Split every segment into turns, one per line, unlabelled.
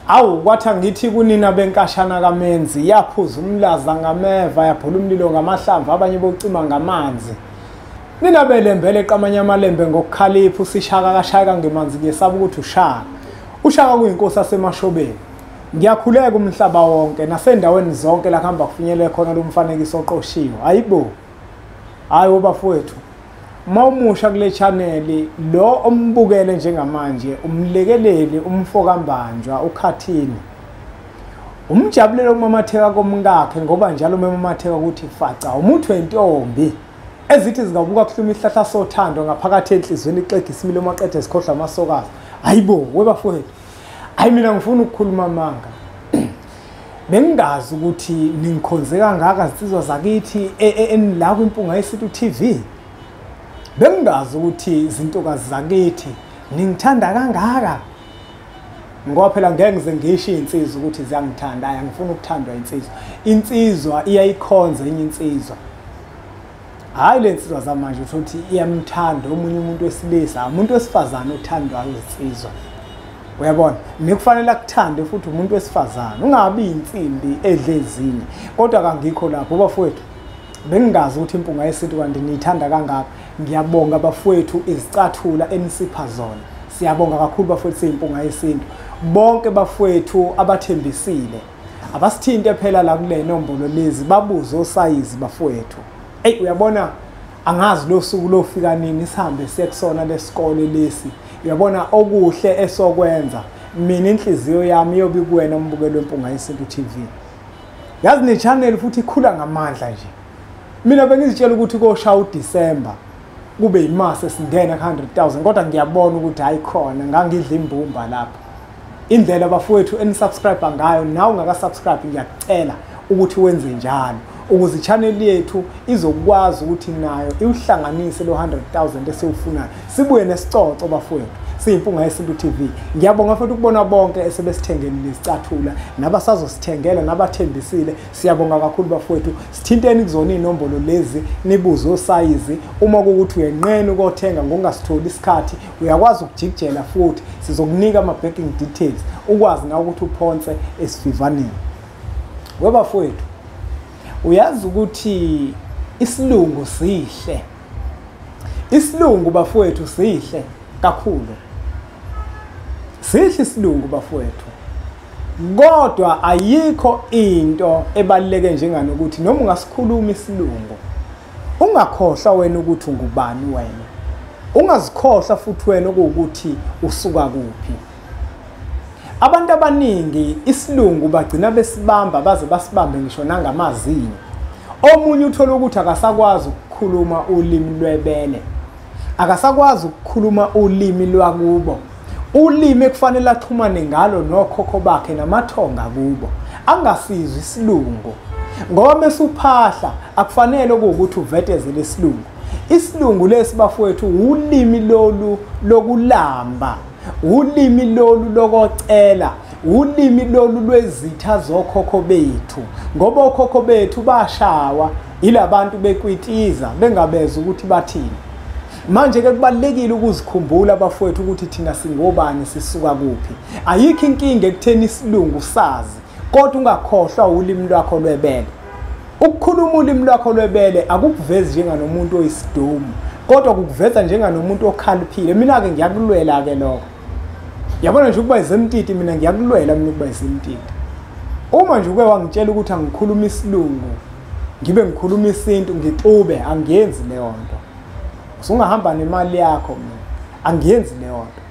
Awu kwathi ngithi kunina benkashana kaMenzi yaphuza umlaza ngameva yaphula umlilo ngamahlamvu abanye bocima ngamanzi. Nina belembele qamanye amalembe ngokukhalipha usishaka kashaka ngemanzi ngiyesaba ukuthi ushaka. Ushaka kuyinkosi asemashobeni. Ngiyakhuleka umhlaba wonke nasendaweni zonke la kuhamba kufinyelele khona lo mfanekiso oqoshiwe. Ayibo. Hayi bafowethu. Mawumusha kule channel lo ombukele njengamanje umlekeleli umfokambanjwa uKhathini umjabulelo kumamatheka komkakhe ngoba njalo memamatheka ukuthi faca umuntu wentombi ezithi zingabuka kuhluma ihlahla sothando ngaphakathi enhlizweni ixegisa imilo maqede sikhohlwa amasokazi. Hayibo webafowethu, hayi mina ngifuna ukukhuluma amanga. Bengingazi ukuthi ningikhonze kangaka zinsizwa zakithi enila kwiMpunga Yesintu TV. Bengingazi ukuthi izintokazi zakithi ningithanda kangaka. Ngoba phela ngeke ngize ngisho insizwa ukuthi ziyangithanda, hayi angifuni ukuthandwa insizwa. Insizwa iyayikhonza enye insizwa. Hayi le nsizwa zamanje uthi iyamthanda omunye umuntu wesilisa, umuntu wesifazane othandwayo insizwa. Uyabona, nikufanele akuthande futhi umuntu wesifazane, ungabi insimbi edle ezinye. Kodwa kangikho lapho bafowethu. Bengingazi ukuthi iMpunga Yesintu kanti niyithanda kangaka. Ngiyabonga bafowethu izicathula enisipha zona. Siyabonga kakhulu bafowethu siyiMpunga Yesintu. Bonke bafowethu abathembisile abasithinte phela la kule nombolo lezi babuze osayizi bafowethu. Ey uyabona angazi lo suku lofika nini sihambe siye kusona lesikole lesi. Uyabona okuhle esokwenza mina inhliziyo yami iyobe kuwena umbukelo weMpunga Yesintu TV. Yazi ne channel futhi ikhula ngamandla nje. Mina bengizitshela ukuthi koshaya uDecember kube imase singena ku 100,000 kodwa ngiyabona ukuthi hayi khona ngangidla imbumba lapha. Indlela bafowethu enisubscribe ngayo nawe ungaka subscribe ngiyakucela ukuthi wenze njalo ukuze channel yethu izokwazi ukuthi nayo iwuhlanganise lo 100,000 esiwufunayo. Sibuye nesicoco bafowethu siyiMpunga Yesintu TV. Ngiyabonga futhi ukubona bonke esebesithengelile izicathula nabasazosithengela nabathembisile. Siyabonga kakhulu bafowethu. Sithinteni kuzona inombolo lezi nibuze osayizi. Uma kukuthi uyenqena ukothenga ngokungasitholi isikhathi uyakwazi ukujikijela futhi sizokunika ama banking details ukwazi nawe ukuthi uphonse esivivaneni. Webafowethu, uyazi ukuthi isilungu sihle. Isilungu bafowethu sihle kakhulu. Sihle isilungu bafowethu. Kodwa ayikho into ebaluleke njenganokuthi noma ungasikhuluma isilungu ungakhohlwa wena ukuthi ungubani wena. Ungazikhohlwa futhi wena ukuthi usuka kuphi. Abantu abaningi isilungu bagcina besibamba baze basibambe ngisho nangamazinyo. Omunye uthola ukuthi akasakwazi ukukhuluma ulimi lwebele. Akasakwazi ukukhuluma ulimi lwakubo. Ulimi ekufanele axhumane ngalo nokhokho bakhe namathonga kubo. Angasizwa isilungu. Ngoba mesuphahla akufanele ukuthi uvetezele isilungu. Isilungu lesi bafowethu ulimi lolu lokulamba. Ulimi lolu lokocela, ulimi lolu lwezitha zokhokho bethu. Ngoba okhokho bethu bashawa ilabantu bekwitiza bengabeza ukuthi bathini. Manje ke kubalekile ukuzikhumbula bafowethu ukuthi thina singobani sisuka kuphi. Ayikho inkinga ekutheni isilungu sazi, kodwa ungakhohlwa ulimi lwakho lwebele. Ukukhuluma ulimi lwakho lwebele akukuvezi njenganomuntu oyisidomu, kodwa kukuveza njenganomuntu okhaliphile. Mina ke ngiyakulwela ke lokho. Yabona nje ukuba izemtiti mina ngiyakulwela mina ukuba izemtiti. Uma nje uke wangitshela ukuthi angikhuluma isilungu, ngibe ngikhuluma isintu ngixube, angiyenzi leyo nto. Usungahamba nemali yakho mina, angiyenzi leyo nto.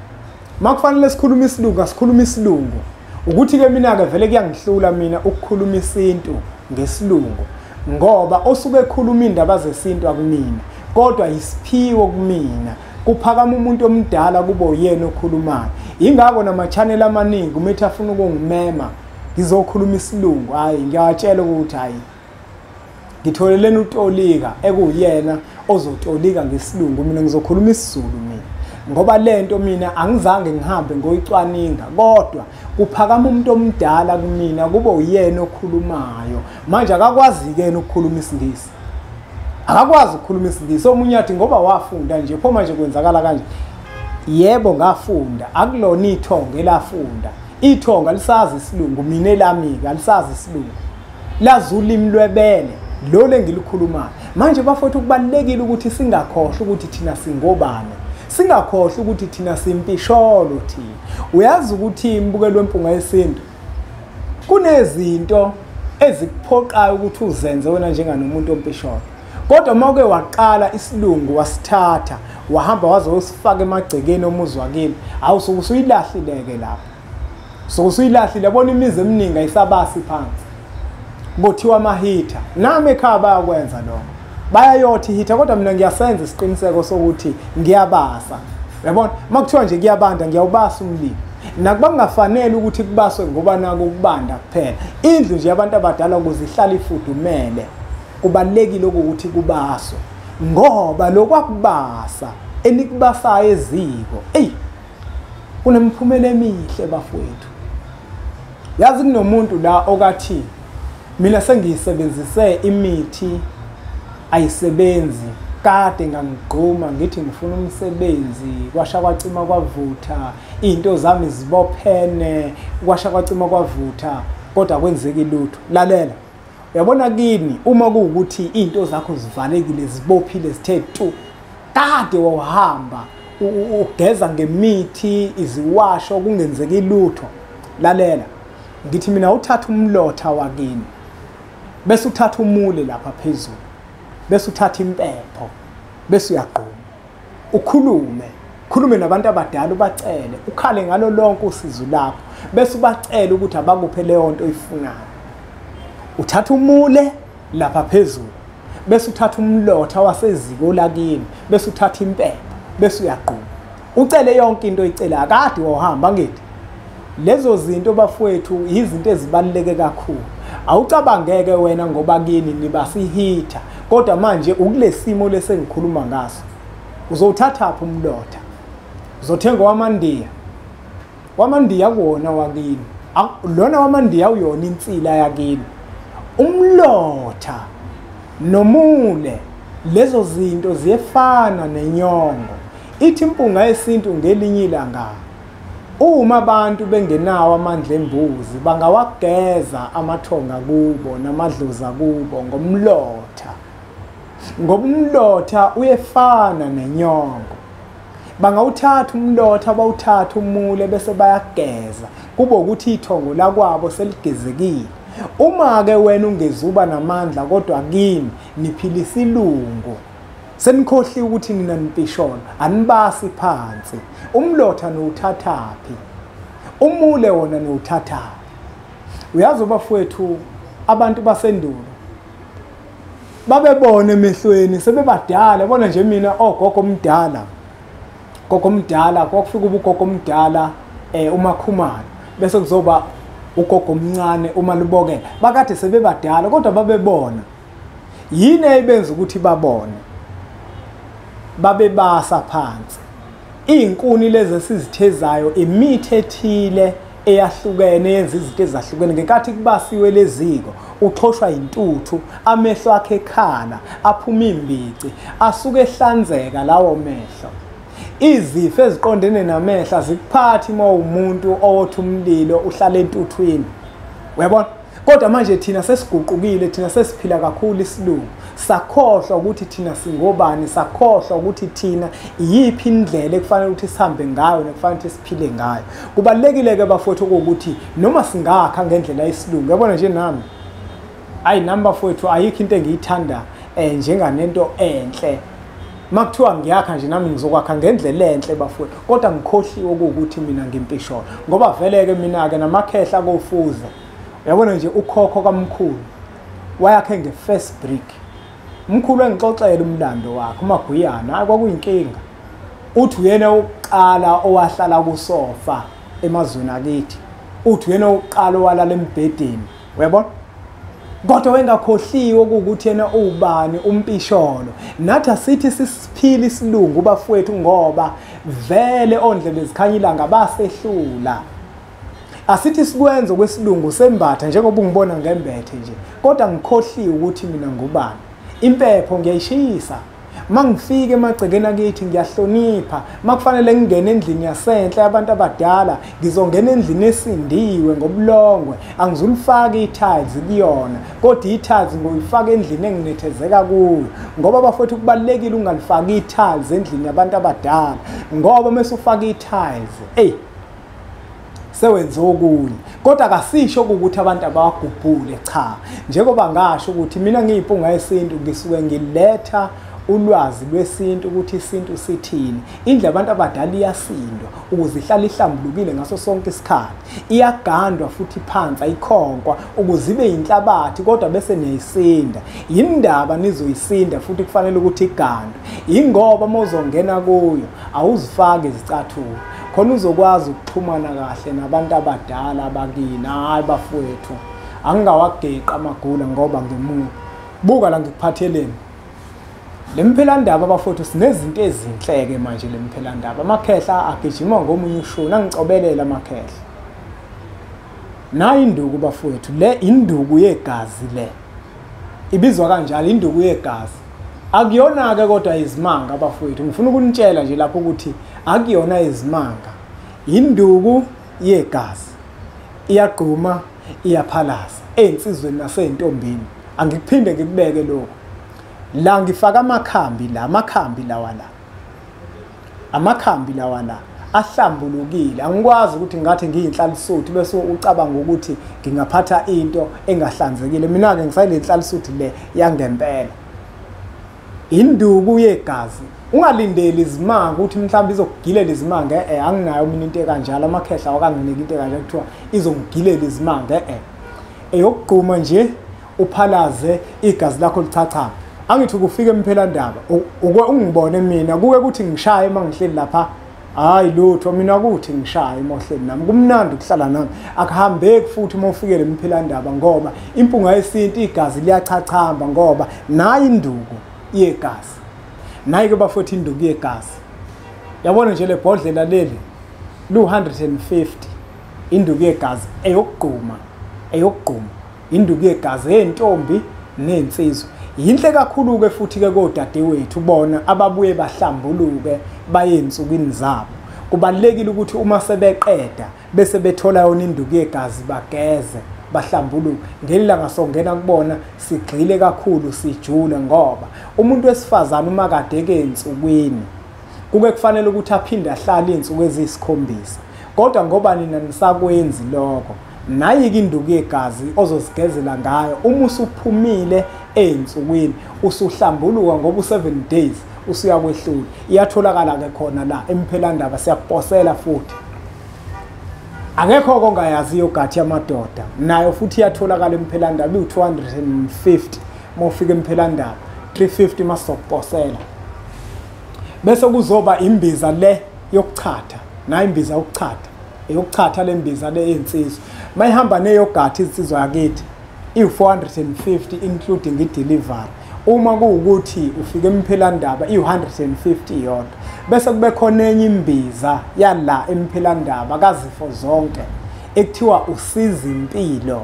Makufanele sikhulume isilungu, asikhulume isilungu. Ukuthi ke mina ke vele kuyangihlula mina ukukhuluma isintu ngesilungu, ngoba osuke ekhuluma indaba zesintu akumina, kodwa isiphiwo kumina. Kuphakama umuntu omdala kube uyena okhulumayo. Ingakho nama channel amaningi umethi afuna ukungimema ngizokhuluma isilungu, hayi ngiyawatshela ukuthi hayi ngitholeleni utolika ekuyena ozotolika ngesilungu, mina ngizokhuluma isiZulu mina. Ngoba lento mina angizange ngihambe ngoyicwaninga, kodwa kuphakama umuntu omdala kumina kube uyena okhulumayo. Manje akakwazi ke ukukhuluma isiNgisi. Akakwazi ukukhuluma isiNgisi. Omunye athi ngoba wafunda nje, pho manje kwenzakala kanje. Yebo ngafunda, akulona ithongo elafunda. Ithonga lisazi isilungu, mina elami-ke alisazi isilungu, lazi ulimi lwebele lo lengilukhulumayo. Manje bafowethu, kubalulekile ukuthi singakhohlwa ukuthi thina singobani, singakhohlwa ukuthi thina simpisholo thina. Uyazi ukuthi imbukelo wempunga yesintu kunezinto ezikuphoqayo ukuthi uzenze wena njenganomuntu ompisholo, kodwa uma uke waqala isilungu wasithatha wahamba waze usifaka emagcekeni omuzi wakini, awusuke usuyilahlile-ke lapho, suke usuyilahlile. Yabona imizi eminingi ayisabasi phansi, kuthiwa amahitha. Nami ekhaya bayakwenza lokho, bayayotha ihitha, kodwa mina ngiyasenza isiqiniseko sokuthi ngiyabasa. Uyabona, uma kuthiwa nje kuyabanda ngiyawubasa umlilo. Nakuba kungafanele ukuthi kubaswe ngoba nako ukubanda kuphela, indlu nje yabantu abadala ukuze ihlale ifudumele kubalulekile ukuthi kubaswe, ngoba lokwakubasa enikubasayo eziko, eyi kunemiphumela emihle bafowethu. Yazi kunomuntu la okathi mina sengiyisebenzise imithi ayisebenzi, kade ngangigquma ngithi ngifuna umsebenzi, kwasha kwacima kwavutha, into zami zibophene, kwasha kwacima kwavutha, kodwa kwenzeki lutho. Lalela, uyabona kini uma kuwukuthi into zakho zivalekile zibophile zithe tu, kade wawuhamba ugeza ngemithi iziwasho kungenzeki lutho, lalela, ngithi mina uthatha umlotha wakini bese uthatha umule lapha phezulu, bese uthatha impepho, bese uyagquma, ukhulume khulume nabantu abadala, ubacele, ukhale ngalo lonke usizo lakho, bese ubacela ukuthi abakuphe leyo nto oyifunayo. Uthatha umule lapha phezulu, bese uthatha umlotha waseziko lakini, bese uthatha impepho, bese uyagquma, ucele yonke into oyicela. Kade wawuhamba ngithi lezo zinto bafowethu izinto ezibaluleke kakhulu. Awucabangeke wena ngoba kini nibasihitha, kodwa manje ukulesimo lesengikhuluma ngaso, uzowuthatha phi umlotha? Uzothenga wamandiya, wamandiya kuwona wakini, lona wamandiya uyona insila yakini. Umlotha nomule, lezo zinto ziyefana nenyongo. Ithi impunga yesintu ngelinye ilanga, uma abantu bengenawo amandla embuzi bangawageza amathonga kubo namadlozi kubo ngomlotha, ngoba umlotha uyefana nenyongo. Bangawuthatha umlotha bawuthatha umule bese bayageza, kube ukuthi ithongo lakwabo seligezekile. Uma-ke wena ungezuba namandla kodwa kini niphila isilungu, senikhohliwe ukuthi nina nimpisholo, anibasi phansi. Umlotha niwuthathaphi? Umule wona niwuthathaphi? Uyazi bafowethu, abantu basendulo babebona emehlweni sebebadala. Bona nje mina ogogo omdala, gogo omdala, kwakufika ugogo omdala uMakhumalo, bese kuzoba ugogo omncane uMalubokela. Bakade sebebadala kodwa babebona. Yini eyenza ukuthi babone? Babebasa phansi iy'nkuni lezi esizithezayo, imithi ethile eyahlukene yenza izinto ezahlukene. Ngenkathi kubasiwe leziko, uxhoshwa intuthu, amehlo akhe ekhala, aphuma imbici, asuke ehlanzeka lawo mehlo. Izifo eziqondene namehlo azikuphathi uma umuntu owotha umlilo uhlala entuthwini, uyabona. Kodwa manje thina sesiguqukile, thina sesiphila kakhulu isilungu, sakhohlwa ukuthi thina singobani, sakhohlwa ukuthi thina iyiphi indlela ekufanele ukuthi sihambe ngayo nekufanele ukuthi siphile ngayo. Kubalulekile-ke bafowethu ukuthi noma singakha ngendlela yesilungu, yabona nje nami, ayi nami bafowethu ayikho into engiyithanda njenganento enhle. Makuthiwa ngiyakha nje nami ngizokwakha ngendlela enhle bafowethu, kodwa ngikhohliwe ukuthi mina ngimpisholo, ngoba vele-ke mina-ke namakhehla kofuza. Uyabona nje ukhokho kamkhulu wayakhe nge-first brick. Umkhulu engixoxela umlando wakhe uMaguyana, hayi kwakuyinkinga. Uthi uyena oqala owahlala kusofa emazweni akithi, uthi uyena oqala owalala embhedeni, uyabona. Kodwa wengakhohliwe ukuthi yena ubani, umpisholo. Nathi asithi sisiphile isilungu bafowethu, ngoba vele ondlebe zikhanya ilanga basehlula. Asithi sikwenze kwesilungu sembatha njengoba ungibona ngembethe nje, kodwa ngikhohliwe ukuthi mina ngubani. Impepho ngiyayishisa. Mangifika emagcekeni akithi ngiyahlonipha. Makufanele ngingene endlini yasenhle abantu abadala, ngizongena endlini esindiwe ngobulongwe, angizulifaka i-tiles kuyona, kodwa i-tiles ngoyifaka endlini enginethezeka kuyo. Ngoba bafowethu kubalulekile ungalifaki i-tiles endlini yabantu abadala, ngoba mase ufaka i-tiles, ey, sewenze okunye. Kodwa akasisho ukuthi abantu abawagubhule, cha. Njengoba ngasho ukuthi mina ngiyimpunga yesintu, ngisuke ngiletha ulwazi lwesintu ukuthi isintu sithini. Indlu abantu abadala iyasindwa ukuze ihlale ihlambulukile ngaso sonke isikhathi. Iyagandwa futhi phansi, ayikhonkwa ukuze ibe inhlabathi, kodwa bese niyayisinda. Indaba nizoyisinda futhi kufanele ukuthi igandwe. Ingoba mawuzongena kuyo awuzifaki izicathulo, khona uzokwazi ukuxhumana kahle nabantu abadala abakini. Hayi bafowethu, angingawageqa amagula ngoba ngimubi. Buka la ngikuphatheleni le mphelandaba bafowethu, sinezinto ezinhle-ke manje le mphelandaba. Amakhehla agijima ngomunye ushuni, angicobelela amakhehla. Nayi induku bafowethu, le induku yegazi le. Ibizwa kanjalo, induku yegazi. Akuyona-ke kodwa izimanga bafowethu, ngifuna ukunitshela nje lapho ukuthi akuyona izimanga. Induku yegazi iyagquma, iyaphalaza ey'nsizweni nasey'ntombini. Angikuphinde ngikubeke lokho. La ngifaka amakhambi la, amakhambi lawa la, amakhambi lawa la ahlambulukile. Angikwazi ukuthi ngathi ngiyinhlalisuthi bese ucabanga ukuthi ngingaphatha into engahlanzekile. Mina-ke ngisayile inhlalisuthi le yangempela. Induku yegazi, ungalindeli izimanga ukuthi mhlawumbe izokugilela izimanga. Anginayo mina into ekanjalo, amakhehla awakanginiki into ekanjalo kuthiwa izongigilela izimanga. Eyokugquma nje uphalaze igazi lakho lichachama. Angithi kufika emphelandaba ungibone mina kuke kuthi ngishaye mangihleli lapha. Hayi lutho, mina kuthi ngishaye emohleni nami, kumnandi ukuhlala nami. Akuhambeki futhi uma ufikele emphelandaba, ngoba impunga yesintu igazi liyachachamba, ngoba nayi induku yegazi. Nayi ke bafowethu induku yegazi. Yabona nje le bhodlela leli lu-150, induku yegazi eyokugquma, eyokugquma, induku yegazi yentombi nensizwa. Yinhle kakhulu-ke futhi-ke kodadewethu bona ababuye bahlambuluke baye ey'nsukwini zabo. Kubalulekile ukuthi uma sebeqeda bese bethola yona induku yegazi bageze bahlambuluke. Ngelilanga songena kubona sigxile kakhulu, sijule, ngoba umuntu wesifazane uma kade ke ey'nsukwini kuke kufanele ukuthi aphinde ahlale iy'nsuku eziyisikhombisa. Kodwa ngoba nina nisakwenzi lokho, nayi-ke induku yegazi ozozigezela ngayo uma usuphumile ey'nsukwini, usuhlambuluka, ngoba u-7 days usuyakwehlula. Iyatholakala-ke khona la emphelandaba, siyakuposela futhi. Akekho ongayazi iyogathi yamadoda, nayo futhi iyatholakala emphelandaba, iwu-250 uma ufika emphelandaba, 350 uma sizokuposela. Bese kuzoba imbiza le yokuchatha, nayo imbiza yokuchatha, eyokuchatha le mbiza le ey'nsizwa. Mayihamba neyogathi insizwa yakithi iwu-450 including i-delivery. Uma kuwukuthi ufike emphelandaba iwu-150 yodwa. Bese kube khona enye imbiza yala emphelandaba kazifo zonke ekuthiwa usiza impilo.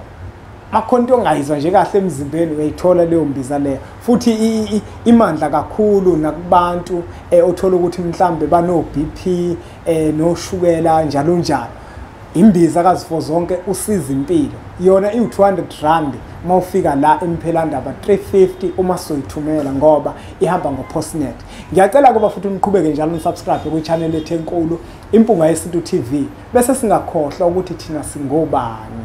Akhona into ongayizwa nje kahle emzimbeni, uyayithola leyo mbiza leyo. Futhi imandla kakhulu nakubantu othola ukuthi mhlambe bano BP, noshukela njalo njalo. Imbiza kazifo zonke usiza impilo yona iwu-200 rand uma ufika la emphelandaba, 350 uma soyithumela, ngoba ihamba ngo-postnet. Ngiyacela kuba futhi niqhubeke njalo nisubscribe kwi-channel ethu enkulu Impunga Yesintu TV, bese singakhohlwa ukuthi thina singobani.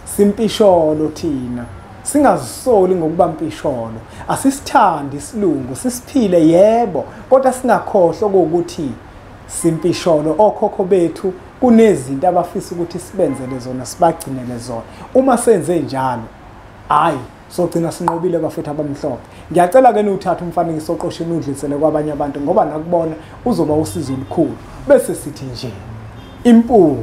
Simpisholo thina, singazisoli ngokuba mpisholo. Asisithandi isilungu, sisiphile yebo, kodwa singakhohlwa ukuthi simpisholo. Okhokho bethu kunezinto abafisa ukuthi sibenzele zona, sibagcinele zona. Uma senze njalo, hayi sogcina sinqobile bafethu abamhlophe. Ngiyacela ke niwuthathe umfanekiso oqosheni udlulisele kwabanye abantu, ngoba nakubona uzoba usizo olukhulu. Bese sithi nje impunga.